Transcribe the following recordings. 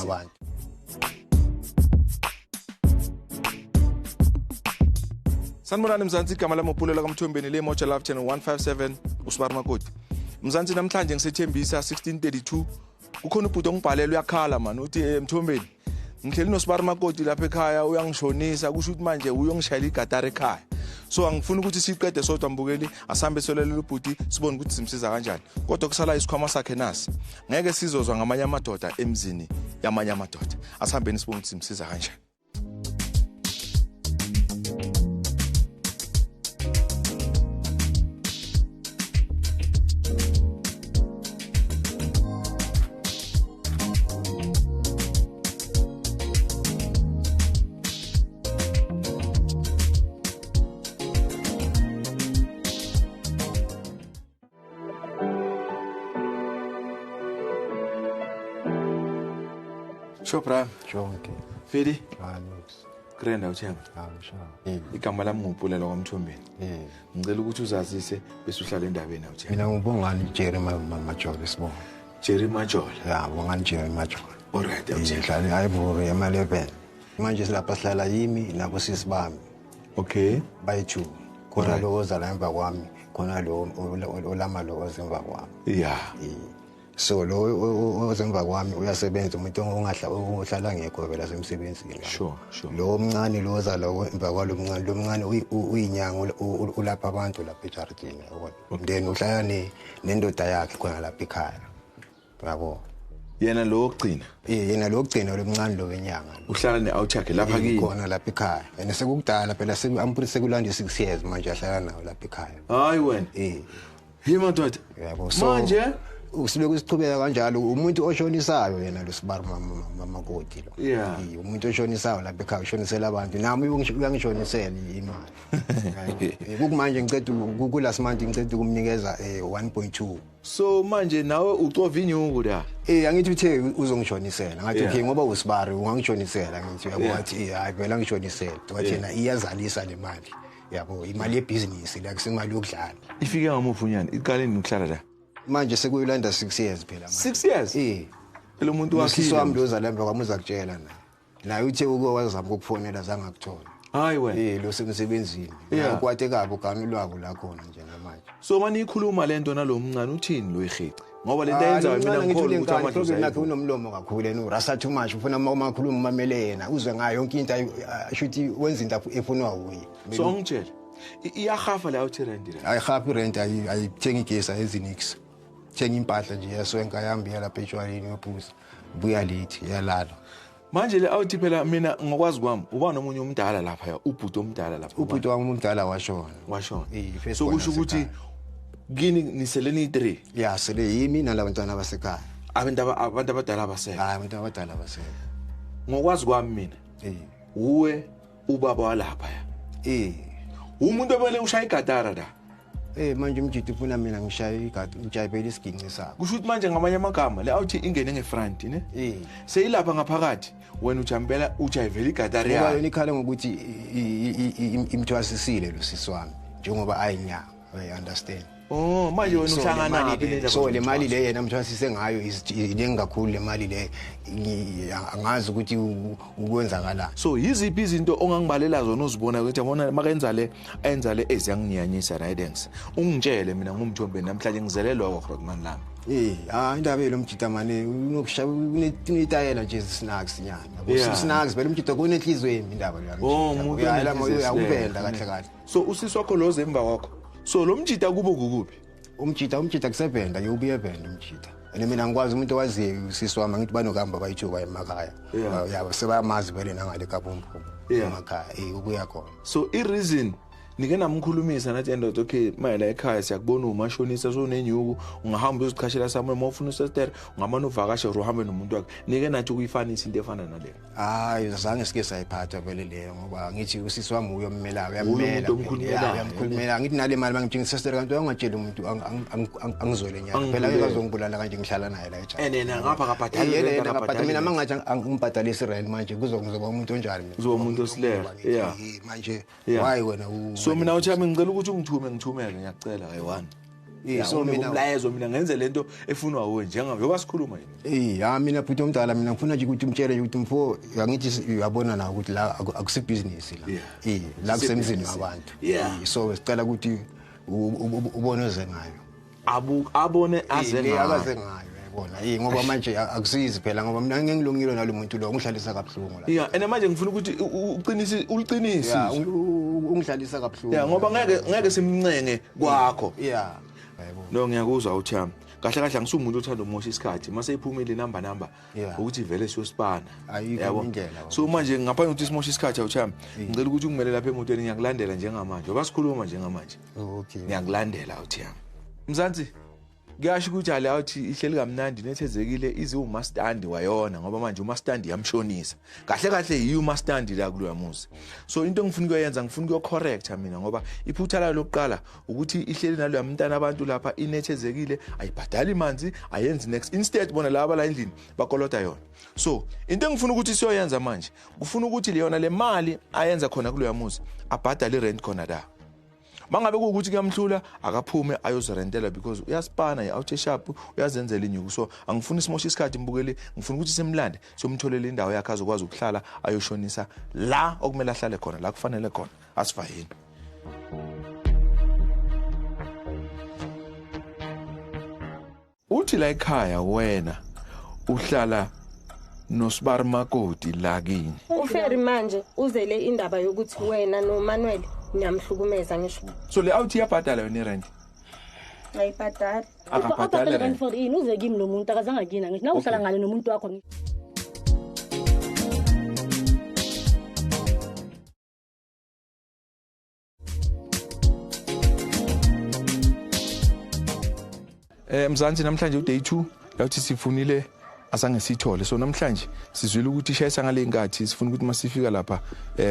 Abantu. Sanibonani Mzansi, igama lami uPulela kaMthombeni, le Moja Love Channel 157 uSibari Makoti. Mzansi, namhlanje ngisethembisa 1632. Kukhona ubhuti ongibhalela, uyakhala man, uthi Mthombeni, ngihleli noSibari Makoti lapha ekhaya, uyangishonisa, kusho ukuthi manje uyongishayela igatara ekhaya. So angifuni ukuthi siqede sodwa mbukeli, asambe solelela ubhuti sibone ukuthi simsiza kanjani. Kodwa kusala isikhwama sakhe nasi. Ngeke sizozwa ngamanye amadoda emzini yamanye amadoda. Asihambeni sibone ukuthi simsiza kanjani. Sho bra. Jonke. Fedi. Alex. Grand awuthemba. Awusha. Igama lami nguPulela kwaMthombeni. Ngicela ukuthi uzazise bese uhlala endabeni awuthemba. Mina ngubongani Jerry Majola sibonga. Jerry Majola. Ya, bongani Jerry Majola. Alright awuthemba. Ngihlala eIvory ema-11. Manje silapha sihlala yimi nabosisi bami. Okay. Bayi-2. Khona lo ozala emva kwami, khona lo olama lo ozemva kwami. Yeah. So lo ozemva kwami uyasebenza, umuntu ohlala ngekho vela semsebenzini. Sure, sure. Lo omncane lo ozala emva kwalo omncane, lo omncane uyinyanga, ulapha abantu lapha ejardini, yabona. Then uhlala nendoda yakhe khona lapha ekhaya. Yabo. Yena lo wokugcina? Yena lo wokugcina, lo mncane lo wenyanga. Uhlala ne-out yakhe lapha kini? Khona lapha ekhaya. And sekukudala phela, sekulanda 6 years manje ahlala nawo lapha ekhaya. Hayi wena. Hi madoda. Yabo. So manje usiloku siqhubeka kanjalo, umuntu oshonisayo yena lo Sibari Makoti lo. Yeah. Umuntu oshonisayo lapha ekhaya, ushonisela abantu. Nami uyangishonisela imali. Kumanje ngicela kulast month ngicela ukumnikeza 1.2. So manje nawe ucova inyuku la. Angithi uthe uzongishonisela. Ngathi okay, ngoba uSibari ungangishonisela, ngithi uyabo, wathi hayi vele angishonisela. Wathi yena iyazalisa le mali. Yabo, imali yebhizinisi la, kusemali yokudlala. Ifike ngamuphi unyana? Iqale nini ukuhlala la? Manje sekuyolanda 6 years phela manje. 6 years? Lo muntu wakhe Usisi wami lo ozala emva kwami uzakutshela naye. Naye uthe uke wazama ukukufonela zange akuthola. Hayi wena. Lo semsebenzini. Ukwate kabi uganu lwabo la khona njengamanje. So manikhuluma lento nalomncane uthini lo ihici? Ngoba lento ayenzayo mina ngikholwa ukuthi amadlozi ayikho. Unomlomo kakhulu yena, urasa too much, ufuna uma ukhuluma umamele yena, uzwe ngayo yonke into, ashuthi wenza into efunwa uye. So angitshele, iyahafa la uthi rent la. Ayihafi rent, ayithengi igesi, ayezinix. Thenga impahla nje yaswenka yahamba lapha etshwaleni yophuza. Buya late yalala. Manje le awuthi phela mina ngokwazi kwami uba nomunye umdala lapha ya, ubhuti omdala lapha. Ubhuti wami umdala washona. Washona. So kusho ukuthi kini nisele ni 3. Ya, sele yimi nalabantwana basekhaya. Abantu abadala abasekho. Hayi, abantu abadala abasekho. Ngokwazi kwami mina. Uwe ubaba walapha ya. Umuntu obele ushaya igatara la. Manje umjidi ufuna mina ngishaye igadi, ngijayivele isiginci sakho. Kusho ukuthi manje ngamanye amagama le awuthi ingene ngefront ne? Seyilapha ngaphakathi wena ujampela ujayivele igatara yakho. Ngoba yona ikhala ngokuthi imthwasisile lo sisi wami njengoba ayinyanga, I understand. Oh, manje wena uhlangana naphi le ndaba? So le mali le yena mthwasise ngayo iningi kakhulu le mali le, angazi ukuthi ukwenzakalani. So yiziphi izinto ongangibalela zona uzibona ukuthi yabona makenza le enza le eziyanginyanyisa right thanks. Ungitshele mina ngumthombeni namhlanje ngizele lokho Grootman lami. Indaba lo mjita mane unokushaya unetayela nje snacks nyana. Snacks vele umjita kunenhliziyo yemi indaba le. Oh, umuntu uyakuvela kahle kahle. So usisi wakho lo zemva kwakho. So lo mjita kubo kukuphi? Umjita kusevenda, uyobuya evenda umjita. And mina ngikwazi umuntu owaziyo usisi wami, ngithi banokuhamba bayithuba emakhaya. Yabo sebayamazi vele nangale kaBomvu emakhaya. Ubuya khona. So i reason nike namkhulumisa nathi endoda, okay manje la ekhaya siyakubona umashonisa so unenyuku, ungahamba uyozichashela somewhere, uma ufuna usestere ungamane uvakashe or uhambe nomuntu wakhe. Nike nathi ukuyifanisa into efana naleyo. Hayi, zange sike sayiphatha vele leyo ngoba ngithi usisi wami uyommela, uyammela. Uyamkhulumela. Ngithi nale mali mangithenga isestere kanti uyangatshela umuntu angizwele nyana. Phela uyazongibulala kanje ngihlala naye la eJaji. And yena ngapha akabhadali rent, akabhadali. Mina mangathi angibhadalisi rent manje kuzoba umuntu onjani mina? Kuzoba umuntu osilele. Yeah. Manje why wena So mina uthi ngicela ukuthi ungithume ngithumele, ngiyacela ayi one. So mina umlayezo mina ngenze lento efunwa uwe njengoba sikhuluma nje. Ya mina bhuti omdala, mina ngifuna nje ukuthi umtshele ukuthi mfo, angithi uyabona na ukuthi la akusi business la. La kusemzini wabantu. So sicela ukuthi ubone oze ngayo. Abone aze ngayo. Akaze ngayo, yabona. Ngoba manje akusizi phela, ngoba mina ngengilungile nalo muntu lo, ungihlalisa kabuhlungu la. Yeah, and manje ngifuna ukuthi uqinise, uliqinise. Yeah, ungihlalisa kabuhlungu. Yeah, ngoba ngeke simncenge kwakho. Yeah. No, ngiyakuzwa uthami. Kahle kahle angisumuntu othanda umosha isikhathi. Mase iphumile number ukuthi vele siyosipana. Ayikho indlela. So manje ngaphandle ukuthi simoshe isikhathi awuthami, ngicela ukuthi ungimele lapha emotweni, ngiyakulandela njengamanje. Ngoba sikhuluma njengamanje. Okay. Ngiyakulandela awuthami. Mzansi, kuyasho ukuthi ale awuthi ihleli kamnandi nethezekile ize umastandi wayona, ngoba manje umastandi yamshonisa. Kahle kahle yiyo umastandi la kuloya muzi. So into engifuna ukuyenza, ngifuna ukuyocorrecta mina, ngoba iphutha layo lokuqala ukuthi ihleli naloya mntana abantu lapha inethezekile, ayibhadali manzi, ayenzi next. Instead bona laba la endlini bakolota yona. So into engifuna ukuthi siyoyenza manje, kufuna ukuthi leyona le mali ayenza khona kuloya muzi abhadale irent khona la. Mangabe kuwukuthi kuyamhlula akaphume ayozirentela, because uyasipana ye-out sharp, uyazenzela inyuku. So angifuni simoshe isikhathi mbukeli, ngifuna ukuthi simlande somtholele indawo yakhe azokwazi ukuhlala ayoshonisa la okumele ahlale khona, la kufanele khona. Asivayini. Uthi la ekhaya wena uhlala nosibari makoti la kini. Uferi manje uzele indaba yokuthi wena noManuel niyamhlukumeza ngisho. So le out iyabhadala yona irent? Ayibhadali. Akabhadali rent. For ini uze kimi lo muntu akazange kina ngisho. Na uhlala ngale nomuntu wakho. Mzansi namhlanje uday 2 yathi sifunile asange sithole. So namhlanje sizwile ukuthi ishayisa ngale nkathi, sifuna ukuthi masifika lapha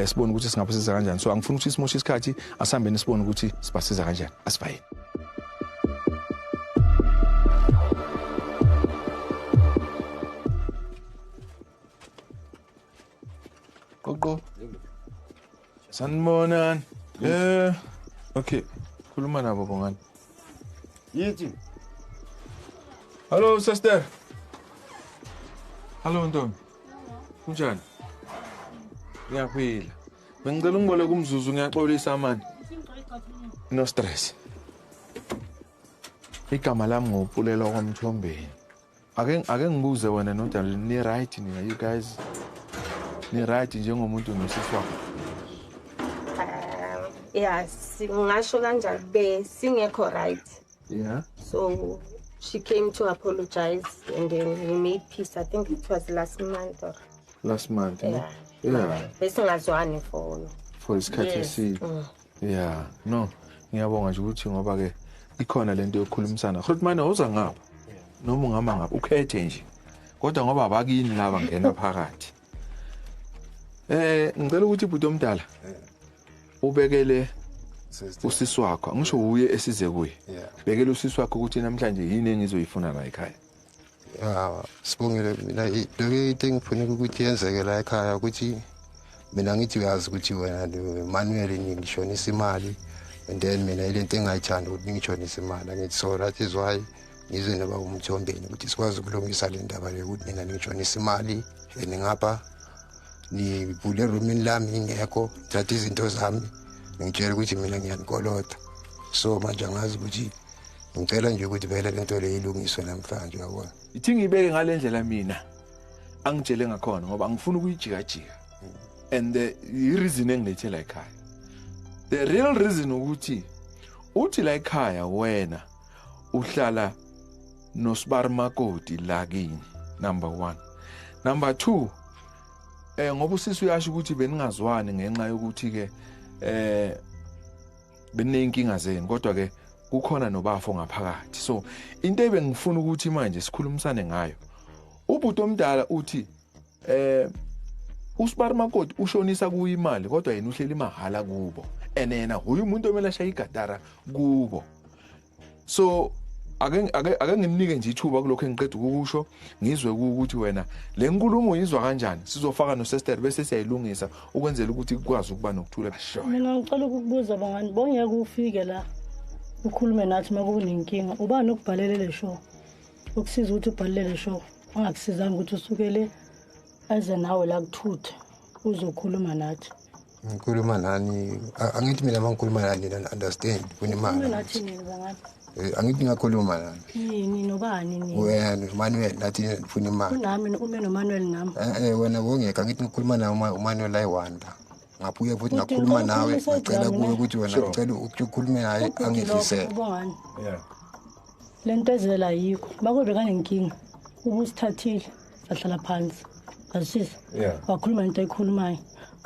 sibone ukuthi singabasiza kanjani. So angifuni ukuthi simoshe isikhathi, asihambeni sibone ukuthi sibasiza kanjani. Asibayeni. Gogo. Sanibonani. Okay. Khuluma nabo Bongani. Yithi. Hello sister. Hello ntombi. Kunjani? Ngiyaphila. Bengicela ungiboleke umzuzu, ngiyaxolisa manje. No stress. Igama lami nguPulelo kwaMthombeni. Ake ngibuze wena nodaba, ni right nina, you guys ni right njengomuntu nosisi wakho? Yeah, singasho kanjalo, besingekho right. Yeah. So she came to apologize and then we made peace. I think it was last month or last month. Yeah. Yeah. Besingazwani for isikhathi eside. Yeah. No, ngiyabonga nje ukuthi ngoba ke ikhona lento yokukhulumisana. Grootman uza ngapha. Noma ungama ngapha ukhethe nje. Kodwa ngoba abakini laba ngena phakathi. Ngicela ukuthi ibhuti omdala ubekele usisi wakho, ngisho uye esize kuye. Bekele usisi wakho ukuthi namhlanje yini engizoyifuna la ekhaya. Ya, sibongile mina into engifuna ukuthi yenzeke la ekhaya ukuthi mina ngithi uyazi ukuthi wena Manuel ngishonisa imali, and then mina ilento engayithanda ukuthi ngishonisa imali. Angithi so that is why ngize nobaba uMthombeni ukuthi sikwazi ukulungisa le ndaba le ukuthi mina ngishonisa imali and ngapha nivule roomini lami ingekho, thatha izinto zami ngitshela ukuthi mina ngiyanikolota. So manje angazi ukuthi ngicela nje ukuthi vele lento le ilungiswe namhlanje, uyabona. Ithi ngibeke ngale ndlela mina angitshele ngakhona ngoba angifuni ukuyijikajika. And the reason engilethe la ekhaya, the real reason ukuthi uthi la ekhaya wena uhlala nosibari makoti la kini, number 1. Number 2, ngoba usisi uyasho ukuthi beningazwani ngenxa yokuthi ke benenkinga zenu, kodwa ke kukhona nobafo ngaphakathi. So into ebengifuna ukuthi manje sikhulumisane ngayo, ubhuti omdala uthi usibari makoti ushonisa kuyo imali kodwa yena uhleli mahala kubo, and yena huye umuntu omele ashaye igatara kubo. So ake ngimnike nje ithuba kulokho engiqeda ukukusho, ngizwe ukuthi wena le nkulumo uyizwa kanjani. Sizofaka nosister bese siyayilungisa ukwenzela ukuthi kukwazi ukuba nokuthula. Mina ngicela ukukubuza bangani, bongeke ufike la Ukhulume nathi uma kunenkinga. Ubani okubhalele le show? Ukusiza ukuthi ubhalele le show. Angakusizanga ukuthi usukele eze nawe la kuthuthe uzokhuluma nathi. Ngikhuluma nani, angithi mina mangikhuluma nani nina understand Ukhulume kunemali. nathi nini bangani? Angithi ngiyakhuluma nani. Yini nobani nini? Wena noManuel nathi nifuna imali. Kunami ume noManuel nami. Wena bongekho angithi ngikhuluma nawe uManuel ayi-one la. Ngabuye futhi Bhuti, ngakhuluma ngicela nawe ukhulume ngacela isayidi kuwe lami, ukuthi wena Sure. ngicela ukuthi ukhulume naye Ubhuti lo, angehlisele. uBongani. Yeah. Le nto ezela ayikho. Makube kanenkinga ubusithathile sahlala phansi. Azisiza. Yeah. Wakhuluma into ayikhulumayo.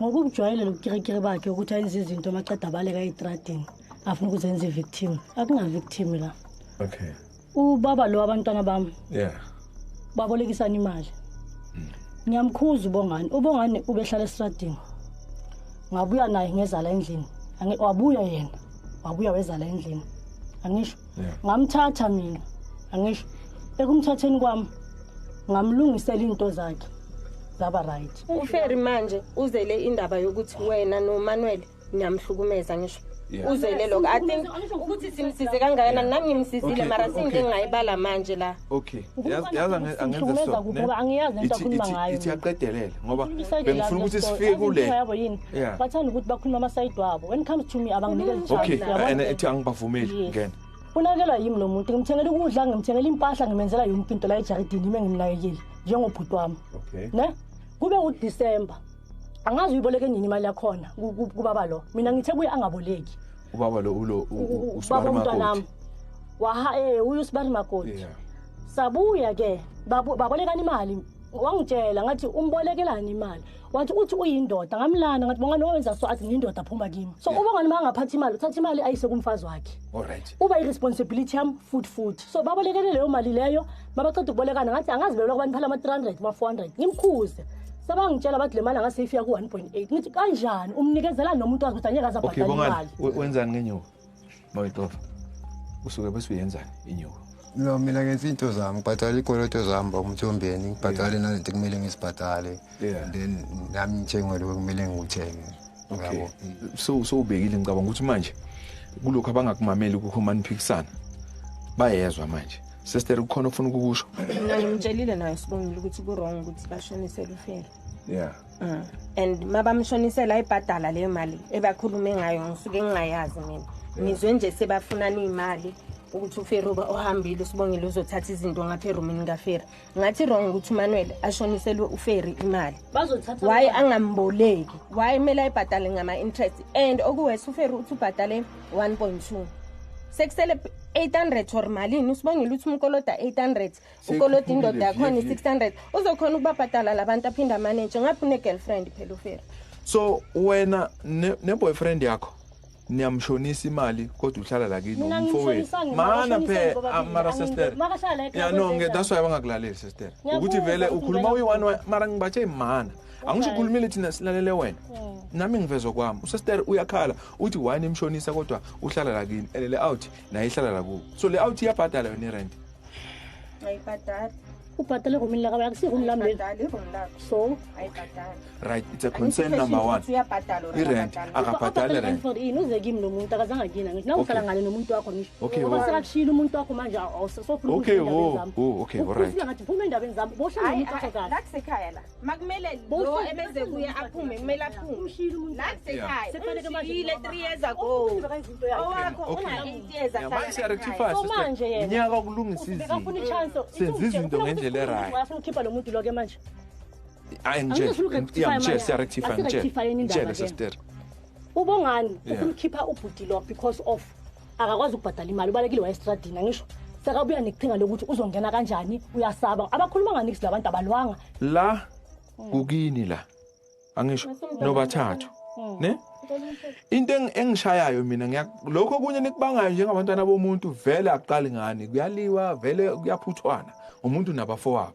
Ngoba ubujwayele lokukirikiri bakhe ukuthi ayenze izinto maqeda abaleka ey'tradini afuna ukuzenza i-victim. Akunga-victim la. Okay. Ubaba lo abantwana bami Yeah. babolekisana imali. Ngiyamkhuza uBongani. UBongani ubehlala esitradini. Ngabuya naye ngezala endlini. Wabuya yena. Wabuya wezala endlini. Angisho. Yeah. Ngamthatha mina. Angisho. Ekumthatheni kwami ngamlungisela into zakhe. Zaba right. Uferi manje uzele indaba yokuthi wena noManuel niyamhlukumeza ngisho. Yeah. Uzele lokho. I think ukuthi simsize kangakanani nami ngimsizile Okay, mara sinto okay. engingayibala manje la. Okay. Ukuba Yazi angenza ngihlukumeza so. kuphi ne? ngoba angiyazi lento Ithi- akhuluma ithi- ngayo Ithi mina. yaqedelela ngoba Khuluma isayidi bengifuna lami ukuthi lestory. sifike Yazi inkinga kule. yabo yini? Yeah. Bathanda ukuthi bakhuluma amasayidi wabo. When it comes to me abanginikezi chance. Okay, uyabona? and ithi angibavumeli Yes. ngena. Unakelwa yimi lo muntu, ngimthengela ukudla, ngimthengela impahla, ngimenzela yonke into la ejaridini ime ngimnakekele njengobhuti wami. Okay. Ne? Kube uDecember. Angazi uyiboleke nini imali yakhona kubaba lo. Mina ngithe kuye angaboleki. Ubaba lo ulo Ubaba usibari umntwanami. makoti. Waha uyu usibari makoti. Yeah. Sabuya ke babolekana imali. Wangitshela ngathi umbolekelani imali. Wathi uthi uyindoda ngamlana ngathi bongani wawenza so athi ngiyindoda phuma kimi. So uBongani mangaphathi imali uthatha imali ayise kumfazi wakhe. All right. Uba i-responsibility yami futhi futhi so babolekele leyo mali leyo mabaqeda ukubolekana ngathi angazi belokhu baniphala ama-300 ma-400 ngimkhuze sebangitshela bathi le mali angase ifika ku-1.8 ngithi kanjani umnikezelani nomuntu wazi ukuthi angeke aze Okay, abhadale Bongani, imali wenzani ngenyoka? Mawuyixova. Usuke bese uyenzani inyoka? No mina ngenza into zami, ngibhadala ikoloto zami bamthombeni, ngibhadale nalento ekumele ngizibhadale. Yeah. Then nami ngithenge lokho ekumele ngikuthenge. Okay. Uyabo? So ubhekile ngicabanga ukuthi manje kulokho abangakumameli kukho maniphikisana. Bayezwa manje. Sister kukhona ofuna ukukusho? Mina ngimtshelile naye Sibongile ukuthi ku-wrong ukuthi bashonisele uFeri. Yeah. And mabamshonisela ayibhadala leyo mali ebakhulume ngayo ngisuke ngingayazi mina. Ngizwe nje sebafunana iy'mali ukuthi uFeri uhambile uSibongile uzothatha izinto ngapha erumini kaFeri. Ngathi wrong ukuthi uManuel ashoniselwe uFeri imali. Bazothatha Why angamboleki? Why kumele ayibhadale ngama-interest? And okuwesi uFeri uthi ubhadale 1.2. Sekusele 800 or malini uSibongile uthi umkoloda 800 ukoloda indoda yakhona i-600 uzokhona ukubabhadala labantu aphinde amanage ngapha une-girlfriend phela uFeri. So wena ne boyfriend yakho niyamshonisa imali kodwa uhlala la kini Mina umfowethu. ngimshonisanga imali, Mana bashoniseni phe bobabili. mara sister. Makahlala la ekhaya Yeah no kwenzenjani? that's why bangakulaleli sister. Ngiyabuza Ukuthi vele ukuthi ukhuluma ngivela uyi-one mara ngibathe mana. Angisho ukhulumile thina silalele wena. Nami ngivezwa kwami. Usister uyakhala uthi why nimshonisa kodwa uhlala la kini and le out naye ihlala la kubo. So le out iyabhadala yona irent. Ayibhadali. Ubhadale erumini lakababa akusiyo irumi lami leli. Ayibhadali iroom lakho. So Ayibhadali. Right, it's a concern number 1. Uyabhadala or I-rent akabhadali? akabhadali rent. for ini uze kimi lo muntu akazange kini angithi nawe uhlala Okay. ngale nomuntu wakho ngisho Okay, ngoba wo. sekakushiyile umuntu wakho manje awusofuna Okay, wo, wo, okay, all right. Ufika ngathi phuma endabeni zami bohlala Hayi, nomuntu wakho kahle la kusekhaya la makumele lo Bohlala- ebeze kuye aphume kumele aphume Umshiyile umuntu la kusekhaya Sekufanele manje umshiyile ngoba- 3 years ago Umshiyile benza into yakhe. owakho Okay. una 8 years Yeah, manje siya-rectify So sister. manje yena- Unyaka wokulungisa izinto. Bekafuna i-chance Senza izinto ngendlela e-right. Wafuna ukukhipha lo muntu lo-ke manje Hayi Angizofuna ngitshele. uku-rectify Yeah, ngitshele manje. siya-rectify ngitshele. Asi-rectify-eni indaba Ngitshele ke. sister. Ubongani Yeah. ufuna ukukhipha ubhuti lo because of akakwazi ukubhadala imali ubalekile waya estradini angisho sekabuya neqhinga lokuthi uzongena kanjani uyasaba abakhuluma nganiksi labantu abalwanga. La kukini la. Angisho nobathathu. Ne? Into engishayayo mina ngiya lokho kunye nikubangayo njengabantwana bomuntu vele akuqali ngani kuyaliwa vele kuyaphuthwana umuntu nabafowabo.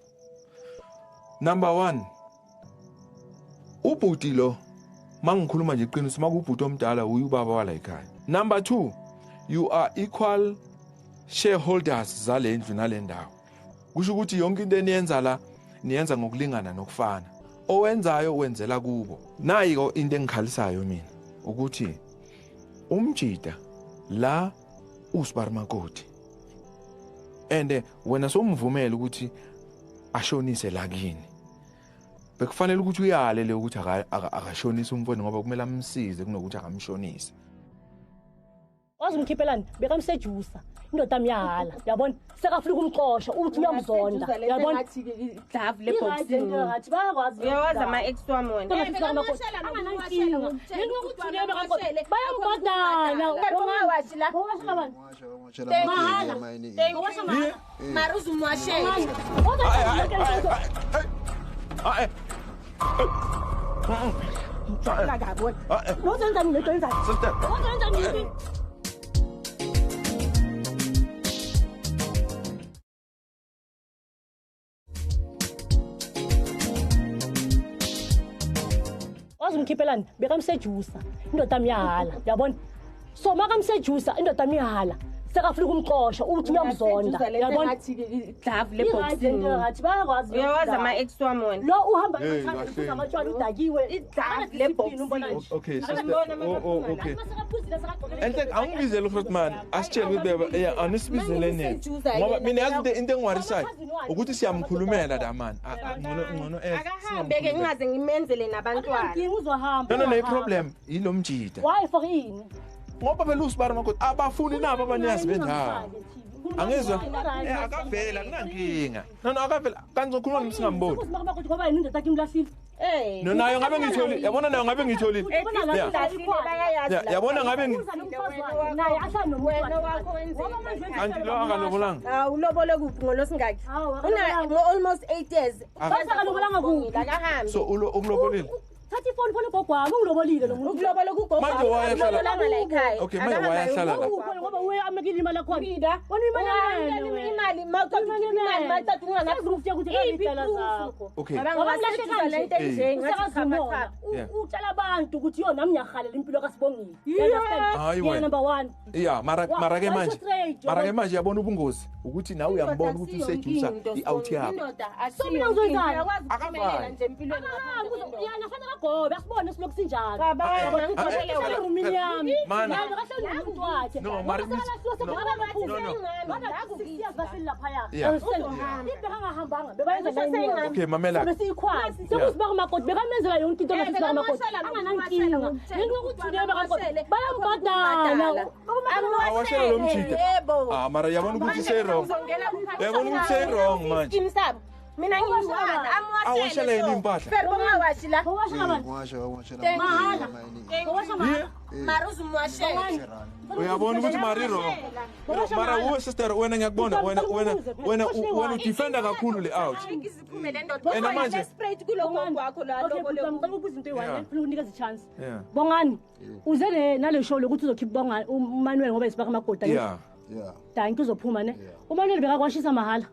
Number 1 ubhuti lo mangikhuluma nje iqiniso makubhuti omdala uyu ubaba wala ekhaya. Number 2 you are equal shareholders zalendlu nalendawo. Kusho ukuthi yonke into eniyenza la niyenza ngokulingana nokufana. Owenzayo wenzela kubo. Nayi into engikhalisayo mina ukuthi umjida la Usibari makoti. And wena somvumela ukuthi ashonise la kini. Bekufanele ukuthi uyale le ukuthi akashonise umfowenu ngoba kumele amsize kunokuthi akamshonise. Wazumkhiphelani bekamsejusa indoda myahala yabona sekafika umxosha uthi uyamzonda yabona ngathi glove le boxing ngathi bayakwazi uyawazi ama ex wami wena bayambhadala ungawashi la mara uzumwashele Sister. Wazumkhiphelani bekamsejusa indoda myahala yabona so makamsejusa indoda myahala sekafika umxosha uthi uyamzonda yabona ngathi glove le boxing ngathi bayakwazi uyawazi ama ex wami wena lo uhamba emathanda amatshwala udakiwe iglove le boxing. Okay sister, okay. Enhle angibizele uFrotman asitshele ukuthi beba yeah anisibizele nini ngoba mina yazi into engiwarisayo ukuthi siyamkhulumela la man ngcono akahambe ke ngingaze ngimenzele nabantwana uzohamba. No problem yilo mjida. Why for ini? Ngoba phela usibari makoti abafuni nabo abanyazi bendawo. Angizwa akavela akunankinga. No akavela kanti uzokhuluma nami singamboni. Usibari makoti ngoba yini indoda yakhe imlahlile. No nayo ngabe ngitholile yabona nayo ngabe ngitholile. Yabona ngabe naye ahlala nomuntu wakho wenzeni. Kanti lo akalobolanga. Ah ulobole kuphi ngolosingaki? Una almost 8 years. Akalobolanga kuphi? Akahambi. So ukulobolile. Thatha ifoni phone gogo wami ungilobolile lo muntu. Ukulobola kugogo. Manje wayahlala la ekhaya. Okay manje wayahlala la. Ngoba uye amekile imali yakho. Wena imali imali mawuthatha imali mawuthatha ungana proof yokuthi ngiyidala zakho. Okay. Ngoba lento enje ngathi utshela abantu ukuthi yo nami ngiyahalela impilo kaSibongile. Hayi number 1. Yeah mara ke manje. Mara ke manje yabona ubungozi ukuthi nawe uyambona ukuthi usejusa i-out yakho. So mina ngizoyenzani? Akavela nje empilweni ngapha. Yana fanele gobe asibone silokhu sinjalo. Baba ngixoshele roomini yami. Naye kahlali nomuntu wakhe. No mara no. Angahambanga bebayenza nani. Okay mamela. Besiyikhwazi. Sekusibaka makoti bekamenzela yonke into ngasibaka makoti. Anganankinga. Nginokuthi bekakoti bayambhadala. Awashela lo mjida. Ah mara yabona ukuthi say wrong. Yabona ukuthi say wrong manje. Mina ngiyiwada amwashele. Awashela impahla. Fer bongawashi la. Owasha abantu. Ngwasha. Mahala. Owasha mahala. Mara uzumwashela. Uyabona ukuthi mari wrong. Mara uwe sister wena ngiyakubona wena udefenda kakhulu le out. Ngiziphume le ndoda. Ena manje straight kuloko kwakho la lokho le. Ngicela ukubuza into eyi-one ngifuna ukunikeza i-chance. Bongani uze nale show lokuthi uzokhipha Bongani uManuel ngoba isibaka amagoda. Yeah. Yeah. Thank you uzophuma ne. uManuel bekakwashisa mahala.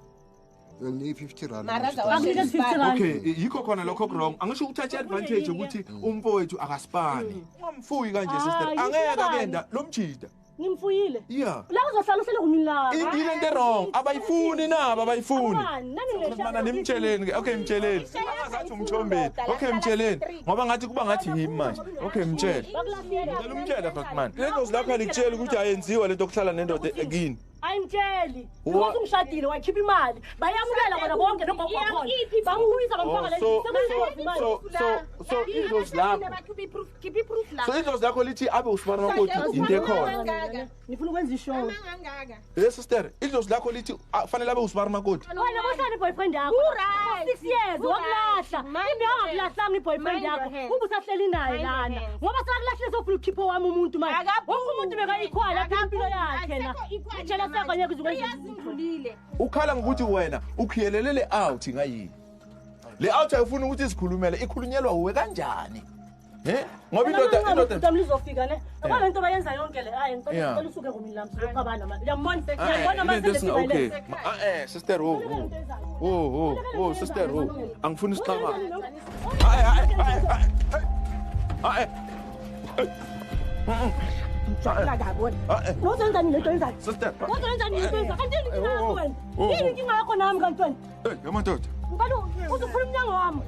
Nginika 50 rand. Akunika 50 rand. Okay, yikho khona lokho wrong. Angisho ukuthatha advantage ukuthi umfowethu akasipani. Ungamfuyi kanje sister. Angeke akenda lo mjida. Ngimfuyile. Yeah. La uzohlala uhlele kumini la. Indile into wrong. Abayifuni nabo abayifuni. Mana nimtsheleni ke. Okay mtsheleni. Angazathi umthombeni. Okay mtsheleni. Ngoba ngathi kuba ngathi yimi manje. Okay mtshele. Ngicela umtshele Fatman. Lento zilapha likutshela ukuthi ayenziwa lento okuhlala nendoda kini. Ayimtsheli. Because ungishadile wakhipha imali. Bayamukela bona bonke nogogo wakhona. Bamuyisa bamfaka le. So idlozi lakho. So idlozi lakho lithi abe usibara makoti into ekhona. Ngifuna ukwenza ishow. Yes sister, idlozi lakho lithi fanele abe usibara makoti. Wena bohlala boyfriend yakho. 6 years wakulahla. Imbe angakulahlanga iboyfriend yakho. Ube usahleli naye lana. Ngoba sekakulahla sofuna ukukhipha wami umuntu manje. Wonke umuntu bekayikhwala apha impilo yakhe la. Ngitshela Ukhala ngokuthi wena ukhiyelele le out ngayini. Le out ayifuni ukuthi isikhulumele, ikhulunyelwa uwe kanjani? Eh? Ngoba indoda lizofika ne. Ngoba lento bayenza yonke le. Hayi ngicela usuke kumini lami sizoxabana manje. Uyambona? Uyambona manje okay. Sister oh. Oh sister oh. Angifuni isixabane. Hayi. Wozenzani lento yenzayo? Sister. Wozenzani lento yenzayo? Kanti inkinga yakho wena. Yini inkinga yakho nami kanti wena? Hey, yamadoda. Ngicela uzophula umnyango wami.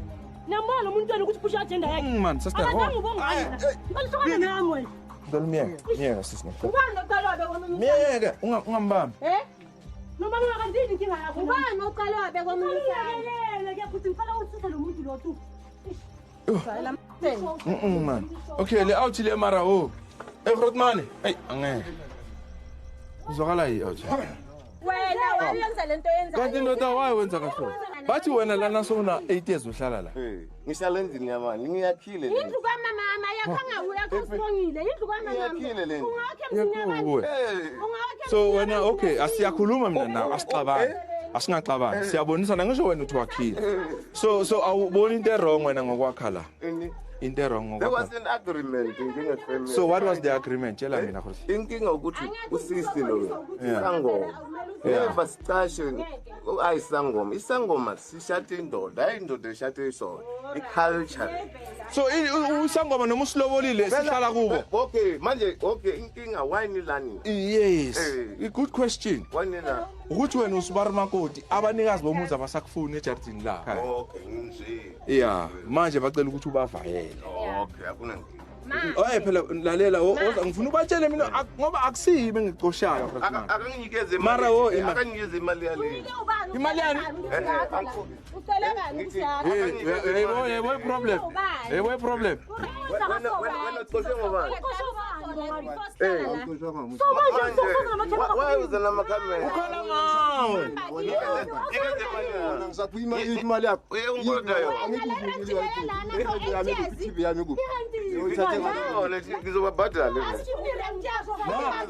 Niyambona lo muntu wena ukuthi phusha agenda yakhe. Man, sister. Akazange ubongani. Ngicela uhlukane nami wena. Ngicela umyeke. Myeke sisi ngicela. Ubani oqala wabeka omunye umsana? Myeke ungambambi. Eh? Noma ngingakandini inkinga yakho. Ubani oqala wabeka omunye umsana? Uyelele ke futhi ngifana usise lo muntu lo tu. Man. Okay, le out le mara o. Eh Grootman. Hey, angeke. Uzwakala yi out. Wena wayenza lento yenza. Kanti ndoda waye wenza kahle. Bathi wena lana sowuna 8 years uhlala la. Eh, ngihlala endlini yamani, ngiyakhile le. Indlu kamama yakhanga uyakho usibongile. Indlu kamama. Iyakhile le ndlu. Ungakhe emzini yabantu. Kuwe. Eh, Ungakhe. So wena okay, asiyakhuluma mina nawe, asixabani. Asingaxabani. Siyabonisana ngisho wena uthi wakhile. So awuboni into wrong wena ngokwakha la. ini. Into wrong There ngokwakha. was an agreement njenge-family. So what was the agreement? Tshela mina Groot. Inkinga ukuthi usisi lo Yeah. isangoma. Yeah. Never sicashe ayisangoma. Isangoma sishate indoda, hayi indoda ishate isoka. I-culture. So usangoma noma usilobolile sihlala kubo. Okay, manje okay inkinga why nilani? Yes. Eh. A good question. Why nila? Ukuthi wena usibara makoti abanikazi bomuzi abasakufuni ejardini lakhe. Okay, nje. Yeah, manje bacela ukuthi ubavayele. Okay, akunankinga. Oye phela lalela ngifuna ubatshele mina ngoba akusiyimi engicoshayo Grootman. Akanginikeze Mara imali. wo, Akanginikeze imali yale. Imali yani? Ucela bani ukuthi yakho? Hey, yebo yebo problem. Yebo problem. Wena wena uxoshe ngobani? So manje usufuza namakhamera. Why uza namakhamera? Ukhala ngawe. Nikeze imali yami. Ngisakhuluma imali yakho. Uye ungikoloda yona. TV yami kuphi? Ngizobabhadala. Ngizobabhadala.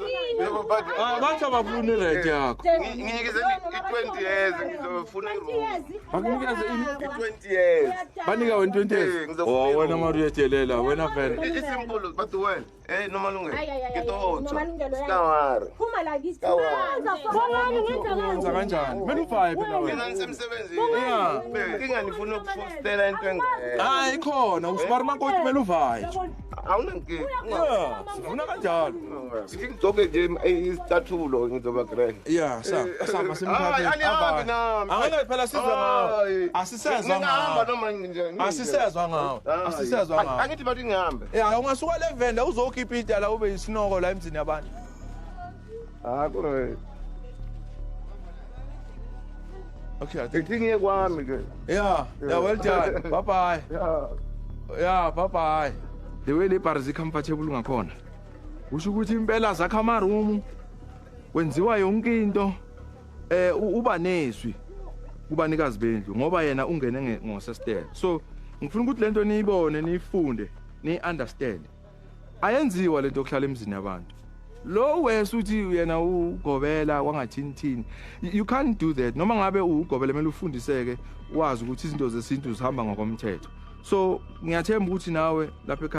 Ah, bathi abafuni rent yakho. Nginikeze i-20 years ngizofuna i-room. Bakunikeze ini? I-20 years. Banika wena 20 Eh, years. ngizofuna Oh, wena i-room. mari uyadelela wena vele. Isimple but wena eh Nomalungelo. Ay, ay, ay, ay, Ngitotsha. Nomalungelo yami. Sikawari. Phuma la kithi. Bongani ngenza Wenza kanje. kanjani? Kumele uvaye phela Mina wena. ngisemsebenzini. Yeah. Inkinga nifuna ukufostela into engekho. Hayi khona usibara makoti kumele uvaye. Awunankinga. Yeah, sifuna kanjalo. Sithi ngigcoke nje isicathulo ngizoba grand. Yeah, sa samba Hayi, simthathe. anihambi nami. Angeke phela sizwe ngawe. Hayi. Asisezwa Ngingahamba ngawe. noma nje. Asisezwa ngawe. Asisezwa ngawe. Angithi bathi ngihambe. Yeah, ungasuka le venda uzokhipha idala ube isinoko la emzini yabantu. Ah, kure. Okay, I think Ngithi ngiye kwami ke. Yeah, well done. Bye bye. Yeah. Yeah, bye bye. The way le bar comfortable ngakhona. Usho ukuthi impela zakha ama room kwenziwa yonke into uba nezwi kubanikazi bendlu ngoba yena ungene ngosestela. So ngifuna ukuthi lento niyibone niyifunde ni understand. Ayenziwa lento yokuhlala emzini yabantu. Lo wese uthi yena ugobela kwangathini thini. You can't do that. Noma ngabe ugobela kumele ufundiseke wazi ukuthi izinto zesintu zihamba ngokomthetho. So ngiyathemba ukuthi nawe lapha ekhaya